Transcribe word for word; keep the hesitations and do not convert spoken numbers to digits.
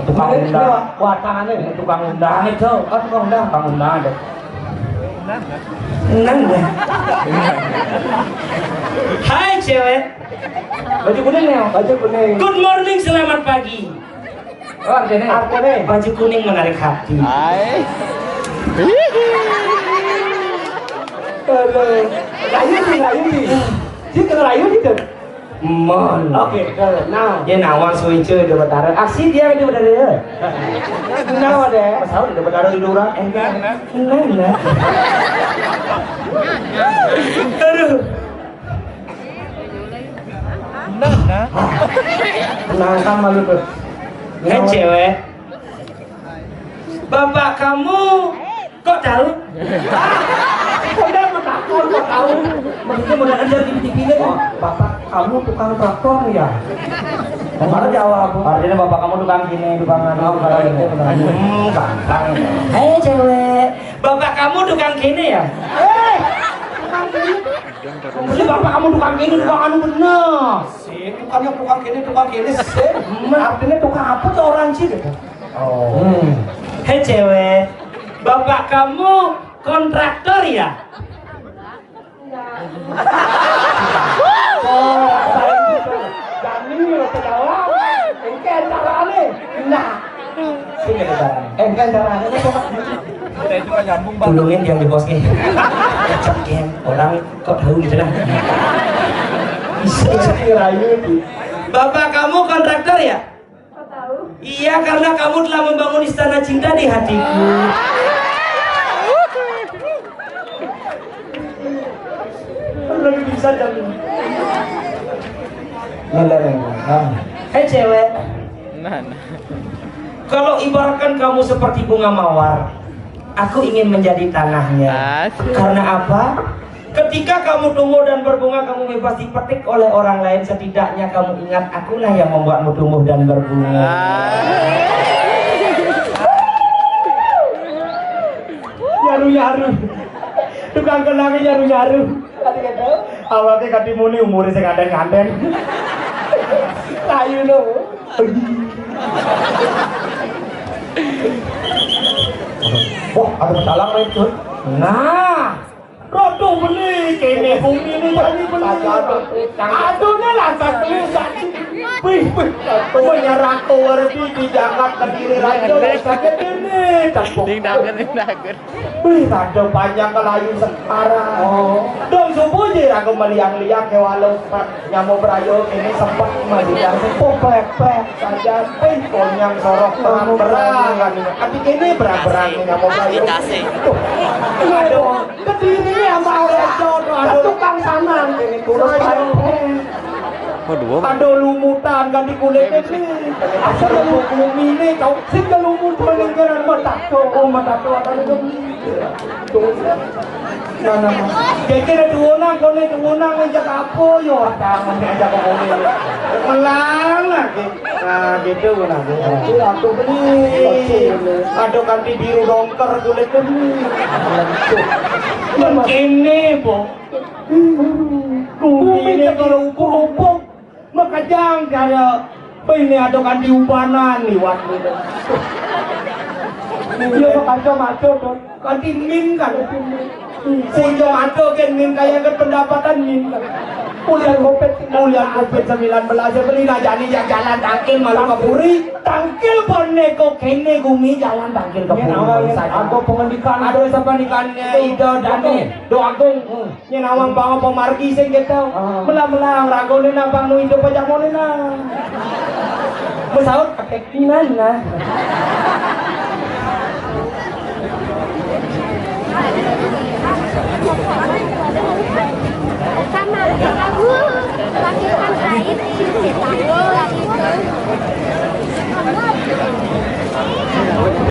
Tukang undang. Wah, tangannya tukang undang itu. Oh, tukang undang. Tukang undang ada. Nang. Hai cewek. Baju kuning nih. Baju kuning. Good morning, selamat pagi. Oh, artinya? Artinya? Baju kuning menarik hati. Hai. Aduh. Rayu sih, rayu sih. Dia kena rayu gitu. Mon. Oke, ke, now. Ya nawang suicu di Betara. Aksi dia di Betara ya. Now ada. Pas tahu di Betara di Dura. Eh, enggak, enggak. Aduh. Nah, nah. Tenang sama lu tuh. Eh, cewek. Bapak kamu kok tahu? Kok dia mau tahu? Kok tahu? Maksudnya mau ada di T V ini. Oh, bapak kamu tukang traktor ya? Mana jawab? Artinya bapak kamu tukang gini, tukang anu, tukang ini. Hmm, gampang. Hei cewek, bapak kamu tukang gini ya? Eh, tukang gini. Maksudnya bapak kamu tukang gini, tukang anu bener. Sih, bukannya tukang gini, tukang gini sih. Artinya tukang apa tuh orang sih gitu? Oh. Hmm. Hei cewek, bapak kamu kontraktor ya? Enggak. Oh, saya gitu. Jamil, pedagang. Engke carane. Nah. Sini ada carane. Engke carane. Kita itu nggak nyambung, Bang. Tulungin yang di bos nih. Cek, Gen. Orang kok tahu gitu dah. Bisa, bisa. Rayu itu. Bapak kamu kontraktor ya? Kok tahu? Iya, karena kamu telah membangun istana cinta di hatiku. Lagi bisa jam ini. Nah, nah, nah, nah. Hei cewek. Nah, nah. Kalau ibaratkan kamu seperti bunga mawar, aku ingin menjadi tanahnya. Asik. Karena apa? Ketika kamu tumbuh dan berbunga, kamu bebas dipetik oleh orang lain. Setidaknya kamu ingat, akulah yang membuatmu tumbuh dan berbunga. Ah. Nyaru-nyaru. Tukang kenang nyaru-nyaru. Tadi kata, awalnya kati muni umurnya sing nganten-nganten. Ayo lo. Wah, ada pecalang main tuh. Nah, rodo beli kene bumi ini jadi beli. Aduh, ini lantas beli jadi. Wih, wih, menyerah keluar di, di Jakarta Kediri Raja, sakit ini. Ding dagen, ding dagen. Wih, rada panjang kelayu sekarang. Oh. Dong subuh je raga meliang-liang ke walau sempat nyamuk berayo ini sempat meliang sepuh plek-plek saja. Wih, konyang sorok terang-terang kan ini. Tapi ini berang-berang nyamuk berayo. Tuh. Aduh, kediri ini sama orang jodoh. Aduh, tukang sanang ini kurus. Waduh. Ada lumutan kan di kulitnya sih. Asal lu bumi ini kau sih kelumutan lingkaran mata tuh, oh, mata tuh akan itu. Tuh. Nah, nah, nah. Jadi ada dua nang, kau nih dua nang ngajak apa yo? Tangan ngajak apa nih? Melang lagi. Nah, gitu gua nanti. Aku beli. Ada kanti biru dongker kulit beli. Ini, Bu. Bumi ini kalau ukur-ukur. Makajang kaya ini ada kan diubanan liwat gitu. Iya, makajang macam tuh. Kan di min kan. Sehingga ada kan min kaya kan pendapatan min kan. Ulian covid, ulian covid sembilan belas ya beli nah jadi ya jalan tangkil malu ke puri. Tangkil boneko kene gumi jalan tangkil ke puri. Ada pengendikan. Ada siapa nikannya Ida Dani Doagung. Nyén awang bawa pemargi sing kéto. Ah. Melang-melang ragoné nabang nu idup aja moné nah. Mesaut pakai kinan nah.